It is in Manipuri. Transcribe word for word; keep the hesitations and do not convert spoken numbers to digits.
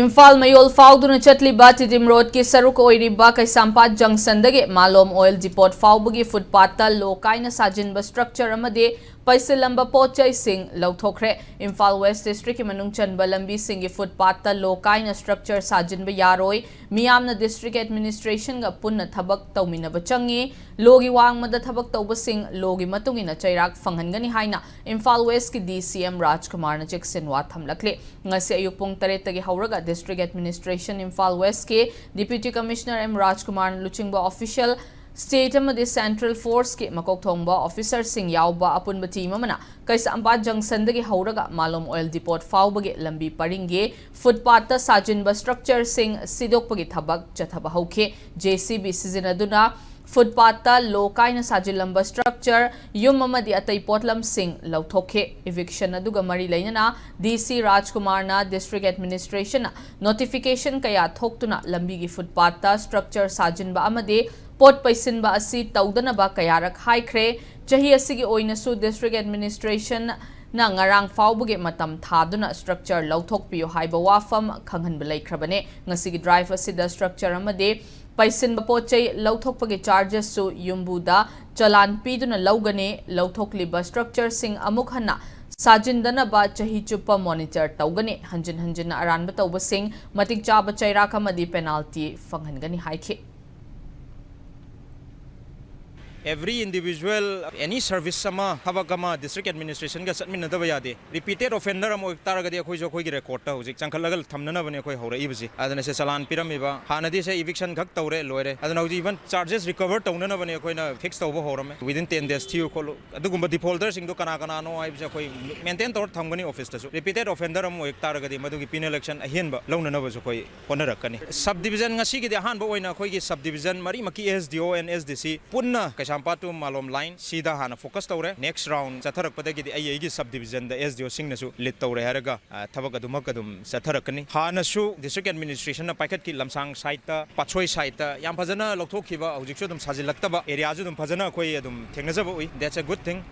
ꯏꯝꯐꯥꯜ ꯃꯌꯣꯜ ꯐꯥꯎꯗꯨꯅ ꯆꯠꯂꯤꯕ ꯇꯤꯗꯤꯝ ꯔꯣꯗꯀꯤ ꯁꯔꯨꯛ ꯑꯣꯏꯔꯤꯕ ꯀꯩꯁꯥꯝꯄꯥꯠ ꯖꯪꯁꯟꯗꯒꯤ ꯃꯥꯂꯣꯝ ꯑꯣꯏꯜ ꯗꯤꯄꯣꯠ ꯐꯥꯎꯕꯒꯤ ꯐꯨꯠꯄꯥꯠꯇ ꯂꯣ ꯀꯥꯏꯅ ꯁꯥꯖꯤꯟꯕ ꯁ꯭ꯇ꯭ꯔꯛꯆꯔ ꯑꯃꯗꯤ ꯄꯩꯁꯤꯜꯂꯝꯕ ꯄꯣꯠ ꯆꯩꯁꯤꯡ ꯂꯧꯊꯣꯛꯈ꯭ꯔꯦ꯫ ꯏꯝꯐꯥꯜ ꯋꯦꯁ ꯗꯤꯁꯇ꯭ꯔꯤꯛꯀꯤ ꯃꯅꯨꯡ ꯆꯟꯕ ꯂꯝꯕꯤꯁꯤꯡꯒꯤ ꯐꯨꯠꯄꯥꯠꯇ ꯂꯣ ꯀꯥꯏꯅ ꯁ꯭ꯇ꯭ꯔꯛꯆꯔ ꯁꯥꯖꯤꯟꯕ ꯌꯥꯔꯣꯏ꯫ ꯃꯤꯌꯥꯝꯅ ꯗꯤꯁꯇ꯭ꯔꯤꯛ ꯑꯦꯗꯃꯤꯅꯤꯁꯇ꯭ꯔꯦꯁꯟꯒ ꯄꯨꯟꯅ ꯊꯕꯛ ꯇꯧꯃꯤꯟꯅꯕ ꯆꯪꯉꯤ꯫ ꯂꯣꯒꯤ ꯋꯥꯡꯃꯗ ꯊꯕꯛ ꯇꯧꯕꯁꯤꯡ ꯂꯣꯒꯤ ꯃꯇꯨꯡ ꯏꯟꯅ ꯆꯩꯔꯥꯛ ꯐꯪꯍꯟꯒꯅꯤ ꯍꯥꯏꯅ ꯏꯝꯐꯥꯜ ꯋꯦꯁꯀꯤ ꯗꯤ ꯁꯤ ꯑꯦꯝ ꯔꯥꯖꯀꯨꯃꯥꯔꯅ ꯆꯦꯛꯁꯤꯟꯋꯥ ꯊꯝꯂꯛꯂꯤ꯫ ꯉꯁꯤ ꯑꯌꯨꯛ ꯄꯨꯡ ꯇꯔꯦꯠꯇꯒꯤ ꯍꯧꯔꯒ ꯗꯤꯁꯇ꯭ꯔꯤꯛ ꯑꯦꯗꯃꯤꯅꯤꯁꯇ꯭ꯔꯦꯁꯟ ꯏꯝꯐꯥꯜ ꯋꯦꯁꯀꯤ ꯗꯤꯄ꯭ꯌꯨꯇꯤ ꯀꯃꯤꯁꯅꯔ ꯑꯦꯝ ꯔꯥꯖꯀꯨꯃꯥꯔꯅ ꯂꯨꯆꯤꯡꯕ ꯑꯣꯐꯤꯁꯤꯌꯦꯜ, ꯁ꯭ꯇꯦꯠ ꯑꯃꯗꯤ ꯁꯦꯟꯇ꯭ꯔꯦꯜ ꯐꯣꯔꯁꯀꯤ ꯃꯀꯣꯛ ꯊꯣꯡꯕ ꯑꯣꯐꯤꯁꯔꯁꯤꯡ ꯌꯥꯎꯕ ꯑꯄꯨꯟꯕ ꯇꯤꯝ ꯑꯃꯅ ꯀꯩꯁꯥꯝꯄꯥꯠ ꯖꯪꯁꯟꯗꯒꯤ ꯍꯧꯔꯒ ꯃꯥꯂꯣꯝ ꯑꯣꯏꯜ ꯗꯤꯄꯣꯠ ꯐꯥꯎꯕꯒꯤ ꯂꯝꯕꯤ ꯄꯔꯤꯡꯒꯤ ꯐꯨꯠꯄꯥꯠꯇ ꯁꯥꯖꯤꯟꯕ ꯁ꯭ꯇ꯭ꯔꯛꯆꯔꯁꯤꯡ ꯁꯤꯗꯣꯛꯄꯒꯤ ꯊꯕꯛ ꯆꯠꯊꯕ ꯍꯧꯈꯤ꯫ ꯖꯦ ꯁꯤ ꯕꯤ ꯁꯤꯖꯤꯟꯅꯗꯨꯅ ꯐꯨꯠꯄꯥꯠꯇ ꯂꯣ ꯀꯥꯏꯅ ꯁꯥꯖꯤꯜꯂꯝꯕ ꯁ꯭ꯇ꯭ꯔꯛꯆꯔ, ꯌꯨꯝ ꯑꯃꯗꯤ ꯑꯇꯩ ꯄꯣꯠꯂꯝꯁꯤꯡ ꯂꯧꯊꯣꯛꯈꯤ꯫ ꯏꯚꯤꯛꯁꯟ ꯑꯗꯨꯒ ꯃꯔꯤ ꯂꯩꯅꯅ ꯗꯤ ꯁꯤ ꯔꯥꯖꯀꯨꯃꯥꯔꯅ ꯗꯤꯁꯇ꯭ꯔꯤꯛ ꯑꯦꯗꯃꯤꯅꯤꯁꯇ꯭ꯔꯦꯁꯟꯅ ꯅꯣꯇꯤꯐꯤꯀꯦꯁꯟ ꯀꯌꯥ ꯊꯣꯛꯇꯨꯅ ꯂꯝꯕꯤꯒꯤ ꯐꯨꯠꯄꯥꯠꯇ ꯁ꯭ꯇ꯭ꯔꯛꯆꯔ ꯁꯥꯖꯤꯟꯕ ꯑꯃꯗꯤ ꯄꯣꯠ ꯄꯩꯁꯤꯟꯕ ꯑꯁꯤ ꯇꯧꯗꯅꯕ ꯀꯌꯥꯔꯛ ꯍꯥꯏꯈ꯭ꯔꯦ꯫ ꯆꯍꯤ ꯑꯁꯤꯒꯤ ꯑꯣꯏꯅꯁꯨ ꯗꯤꯁꯇ꯭ꯔꯤꯛ ꯑꯦꯗꯃꯤꯅꯤꯁꯇ꯭ꯔꯦꯁꯟꯅ ꯉꯔꯥꯡ ꯐꯥꯎꯕꯒꯤ ꯃꯇꯝ ꯊꯥꯗꯨꯅ ꯁ꯭ꯇ꯭ꯔꯛꯆꯔ ꯂꯧꯊꯣꯛꯄꯤꯌꯨ ꯍꯥꯏꯕ ꯋꯥꯐꯝ ꯈꯪꯍꯟꯕ ꯂꯩꯈ꯭ꯔꯕꯅꯦ꯫ ꯉꯁꯤꯒꯤ ꯗ꯭ꯔꯥꯏꯚ ꯑꯁꯤꯗ ꯁ꯭ꯇ꯭ꯔꯛꯆꯔ ꯑꯃꯗꯤ ꯄꯩꯁꯤꯟꯕ ꯄꯣꯠ ꯆꯩ ꯂꯧꯊꯣꯛꯄꯒꯤ ꯆꯥꯔꯖꯦꯁꯁꯨ ꯌꯨꯝꯕꯨꯗ ꯆꯂꯥꯟ ꯄꯤꯗꯨꯅ ꯂꯧꯒꯅꯤ꯫ ꯂꯧꯊꯣꯛꯂꯤꯕ ꯁ꯭ꯇ꯭ꯔꯛꯆꯔꯁꯤꯡ ꯑꯃꯨꯛ ꯍꯟꯅ ꯁꯥꯖꯤꯟꯗꯅꯕ ꯆꯍꯤ ꯆꯨꯞꯄ ꯃꯣꯅꯤꯇꯔ ꯇꯧꯒꯅꯤ꯫ ꯍꯟꯖꯤꯟ ꯍꯟꯖꯤꯟꯅ ꯑꯔꯥꯟꯕ ꯇꯧꯕꯁꯤꯡ ꯃꯇꯤꯛ ꯆꯥꯕ ꯆꯩꯔꯥꯛ ꯑꯃꯗꯤ ꯄꯦꯅꯥꯜꯇꯤ ꯐꯪꯍꯟꯒꯅꯤ ꯍꯥꯏꯈꯤ꯫ Every individual, any service ꯑꯃ, ꯊꯕꯛ ꯑꯃ ꯗꯤꯁꯇ꯭ꯔꯤꯛ ꯑꯦꯗꯃꯤꯅꯤꯁꯇ꯭ꯔꯦꯁꯟꯒ ꯆꯠꯃꯤꯟꯅꯗꯕ ꯌꯥꯗꯦ꯫ ꯔꯤꯄꯤꯇꯦꯠ ꯑꯣꯐꯦꯟꯗꯔ ꯑꯃ ꯑꯣꯏ ꯇꯥꯔꯒꯗꯤ ꯑꯩꯈꯣꯏꯁꯨ ꯑꯩꯈꯣꯏꯒꯤ ꯔꯦꯀꯣꯔꯗꯇ ꯍꯧꯖꯤꯛ ꯆꯪꯈꯠꯂꯒ ꯊꯝꯅꯅꯕꯅꯦ ꯑꯩꯈꯣꯏ ꯍꯧꯔꯛꯏꯕꯁꯤ꯫ ꯑꯗꯨꯅ ꯁꯦ ꯆꯂꯥꯟ ꯄꯤꯔꯝꯃꯤꯕ, ꯍꯥꯟꯅꯗꯤ ꯁꯦ ꯏꯚꯤꯛꯁꯟ ꯈꯛ ꯇꯧꯔꯦ, ꯂꯣꯏꯔꯦ꯫ ꯑꯗꯨꯅ ꯍꯧꯖꯤꯛ ꯏꯚꯟ ꯆꯥꯔꯖꯦꯁ ꯔꯤꯀꯚꯔ ꯇꯧꯅꯅꯕꯅꯦ ꯑꯩꯈꯣꯏꯅ ꯐꯤꯛꯁ ꯇꯧꯕ ꯍꯧꯔꯝꯃꯦ꯫ Within ten days ꯊꯤꯌꯨ ꯈꯣꯠꯂꯨ꯫ ꯑꯗꯨꯒꯨꯝꯕ ꯗꯤꯐꯣꯜꯇꯔꯁꯤꯡꯗꯣ ꯀꯅꯥ ꯀꯅꯥꯅꯣ ꯍꯥꯏꯕꯁꯦ ꯑꯩꯈꯣꯏ ꯃꯦꯟꯇꯦꯟ ꯇꯧꯔ ꯊꯝꯒꯅꯤ ꯑꯣꯐꯤꯁꯇꯁꯨ꯫ ꯔꯤꯄꯤꯇꯦꯠ ꯑꯣꯐꯦꯟꯗꯔ ꯑꯃ ꯑꯣꯏ ꯇꯥꯔꯒꯗꯤ ꯃꯗꯨꯒꯤ ꯄꯤꯅꯦꯜ ꯑꯦꯛꯁꯟ ꯑꯍꯦꯟꯕ ꯂꯧꯅꯅꯕꯁꯨ ꯑꯩꯈꯣꯏ ꯍꯣꯠꯅꯔꯛꯀꯅꯤ꯫ ꯁꯕ ꯗꯤꯕꯤꯖꯟ ꯉꯁꯤꯒꯤꯗꯤ ꯑꯍꯥꯟꯕ ꯑꯣꯏꯅ ꯑꯩꯈꯣꯏꯒꯤ ꯁꯕ ꯗꯤꯕꯤꯖꯟ ꯃꯔꯤꯃꯛꯀꯤ ꯑꯦꯁ ꯗꯤ ꯑꯣ and S D C ꯄꯨꯟꯅ ꯀꯩꯁꯥꯝꯄꯥꯠ to ꯃꯥꯂꯣꯝ ꯂꯥꯏꯟ ꯁꯤꯗ ꯍꯥꯟꯅ ꯐꯣꯀꯁ ꯇꯧꯔꯦ꯫ ꯅꯦꯛꯁ ꯔꯥꯎꯟ ꯆꯠꯊꯔꯛꯄꯗꯒꯤꯗꯤ ꯑꯩ ꯑꯩꯒꯤ ꯁꯕ ꯗꯤꯕꯤꯖꯟꯗ ꯑꯦꯁ ꯗꯤ ꯑꯣꯁꯤꯡꯅꯁꯨ ꯂꯤꯗ ꯇꯧꯔꯦ ꯍꯥꯏꯔꯒ, ꯑ, ꯊꯕꯛ ꯑꯗꯨꯃꯛ ꯑꯗꯨꯝ ꯆꯠꯊꯔꯛꯀꯅꯤ꯫ ꯍꯥꯟꯅꯁꯨ ꯗꯤꯁꯇ꯭ꯔꯤꯛ ꯑꯦꯗꯃꯤꯅꯤꯁꯇ꯭ꯔꯦꯁꯟꯅ ꯄꯥꯏꯈꯠꯈꯤ ꯂꯝꯁꯥꯡ ꯁꯥꯏꯠꯇ, ꯄꯥꯠꯁꯣꯏ ꯁꯥꯏꯠꯇ ꯌꯥꯝ ꯐꯖꯅ ꯂꯧꯊꯣꯛꯈꯤꯕ, ꯍꯧꯖꯤꯛꯁꯨ ꯑꯗꯨꯝ ꯁꯥꯖꯤꯜꯂꯛꯇꯕ ꯑꯦꯔꯤꯌꯥꯁꯨ ꯑꯗꯨꯝ ꯐꯖꯅ ꯑꯩꯈꯣꯏ ꯑꯗꯨꯝ ꯊꯦꯡꯅꯖꯕ ꯎꯏ꯫ That's a good thing꯫